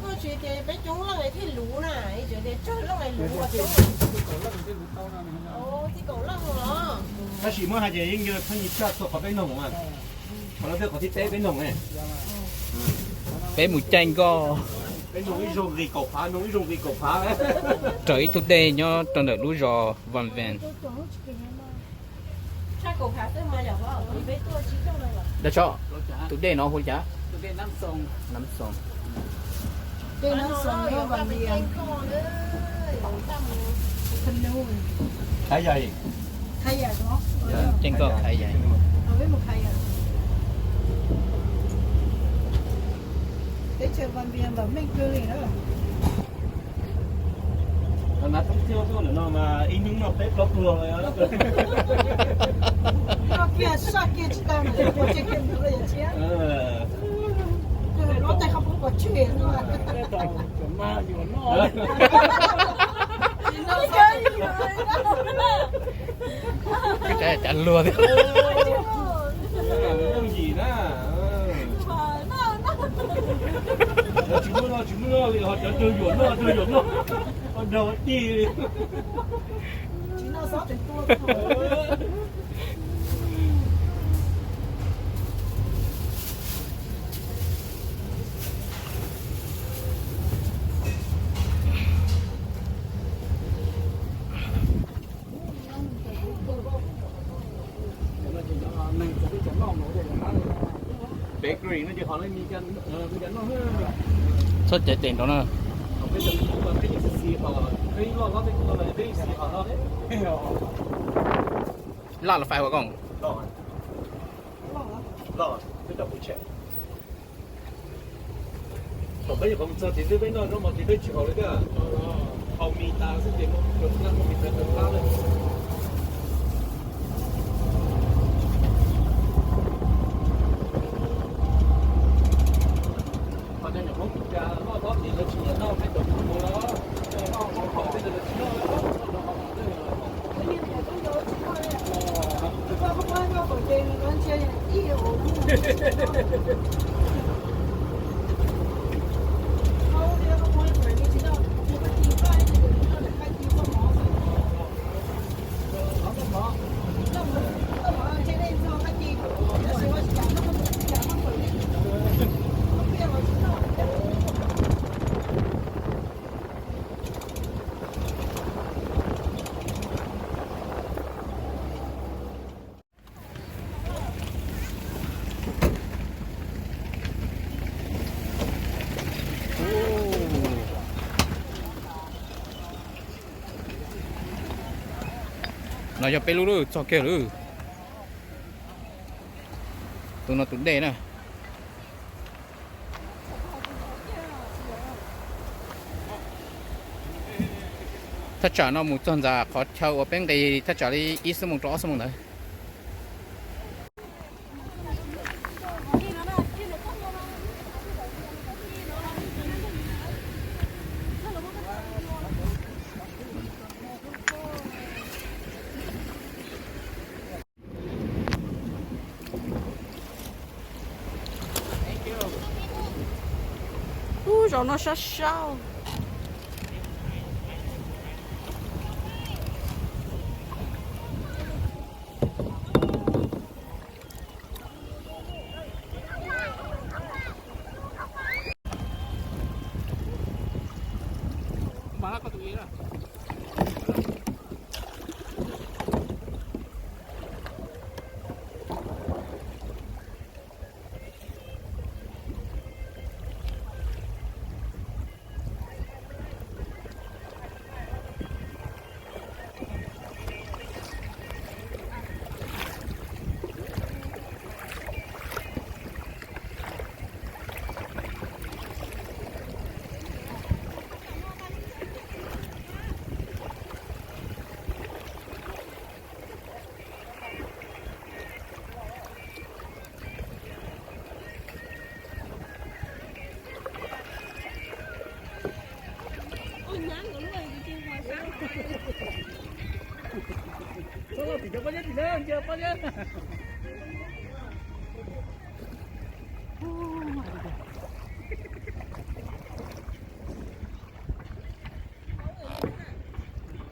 Koj tsis tias peb coob leej thiaj luv na, tseem tias tsawg leej luv. Tab sis muab hais tias yeej yog pheej yig tshaj txog qhov peb noog, qhov no twb qhov thib peb peb noog ne. Peb mus caij nkoj. Peb noog ib zaug nqis kaum phav, noog ib zaug nqis kaum phav. Raws ib tug dej nyob rau ntawm lub zos Van Ven. Dab tso, tus dej no hu li cas? Nab Xoo. Caij nkoj Khav Yais. Teb chaws Vaj Vias vam meej kawg li na. Hnub thib ob tuaj ntawm no mas ib hnub noj peb plaub pluag. Noj kiag saj kiag tsis tau, pov tseg kiag ntawd yog tshiab. Noj tej qhov poob pov tseg no. Cav luag thiab. Yooj yim na. Tsis muaj noj, tsis muaj noj li, ho cov raug yuam noj, raug yuam noj, ho raug tig li. Bakery no ces ho li cas noj, txhob caiv tes nrov na. Laj los fais ua kooj. Thaum peb nyuam qhuav mus txog ces twb peb noj zaub mov ces peb tsis haus li thiab. Haus mis tas xwb ces mus rau plab, haus mis tas rau plab lawm. Ho cov nyuam qhuav mus cas noj zaub ces lawv tsis nyiam noj peb cov mus los, noj zaub haus tej ntawd lawv tsis noj, noj zaub haus. No yog peb lub lub txog kiag lawm. Tus no tus dej na. Thaj tsam no mus txog ntawm qhov chaw uas peb nqis thaj tsam li ib xuab moos rau ob xuab moos ntawd. Ub, zaum no sab sab.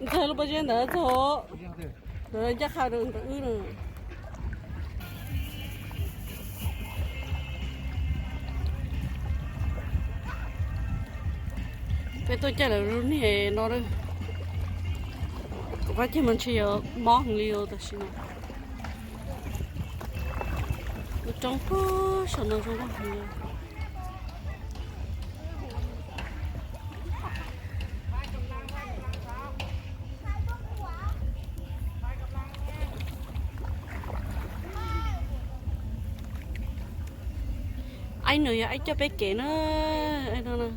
Ntxawg lub pob zeb ntawd txog, ncaj qha rau ntawm wb no. Peb tuaj caij lawv lub niag no, kuv qab ceg mas ntshe yuav mob heev li os tam sim no. Lub roob puag saum no zoo nkauj heev li. Aib no yog aib coj peb kev na, aib no na.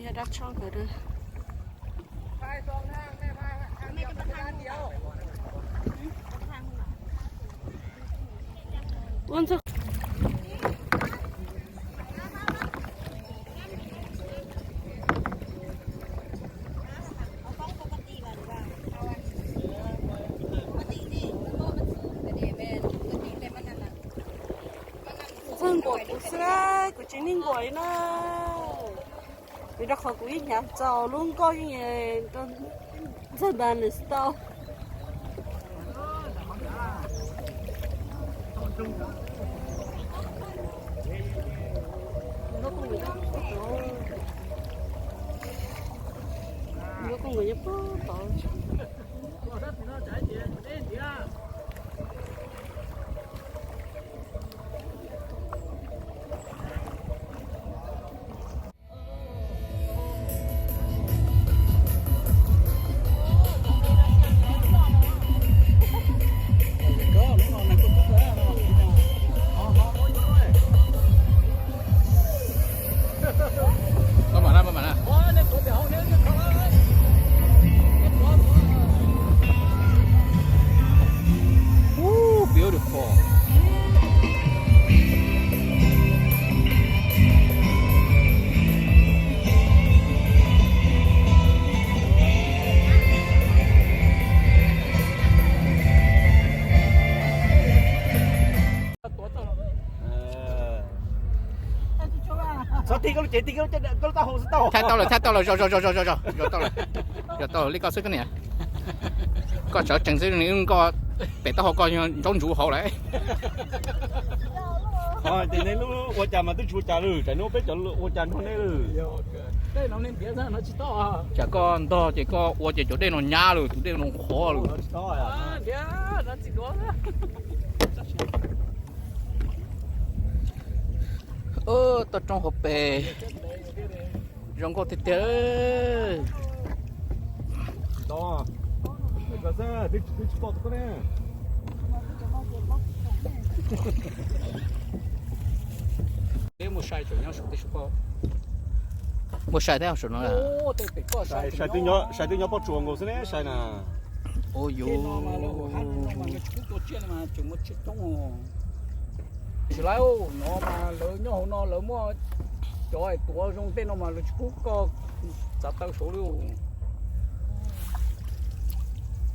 Yog dab tshob nkawd. Ua ntxog. Ntxawg nkuam kuv xwb, kuv tsis nij nkuam li na. Vim rau qhov kuv yeej hnyav txaus lub nkoj yeej rau ntxawg npas nws tsis tau. Nkauj koj nkawd nyob puag tod. Beautiful. Txhob tig koj lub cev, tig koj lub taub hau xwb tau. Thaij tau lawm, thaij tau lawm, zos zos zos zos zos tau lawm. Zos tau lawm li koj xwb koj niam. Koj sawv tsees xwb, nkoj pem taub hau koj ntsaub ntsuv hauv lawm. Ces nej lub ua cas mas twb tsis ua cas lawm, tsam no peb cov ua cas nrog nej lawm. Tsam koj ntog ces koj ua ces cov dej no nyab lawm, tus dej no qhuav lawm. Toj roob hauv pes zoo nkauj tiag tiag. Peb mus sai tseem nyob saum tej suab pob. Mus sai thiab saum no. Sai twb nyob pob tsuas nkaus xwb ne sai na. Ua yuv. Tsis lawv no mas lawv nyob hauv no lawv muaj cov tuav zoo tej no mas lawv tsis pub koj txav taw saud li.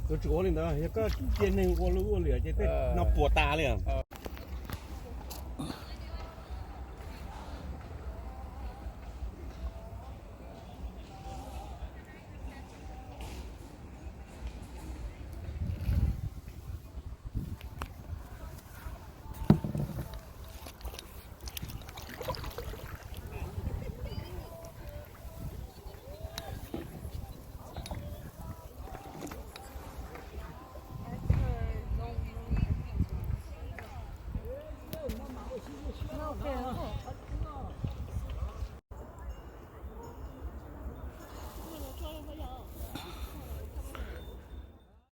Yuav tsum ua li ntawd, yog koj cia neeg ua lub ua liam ces tej no puas tas li.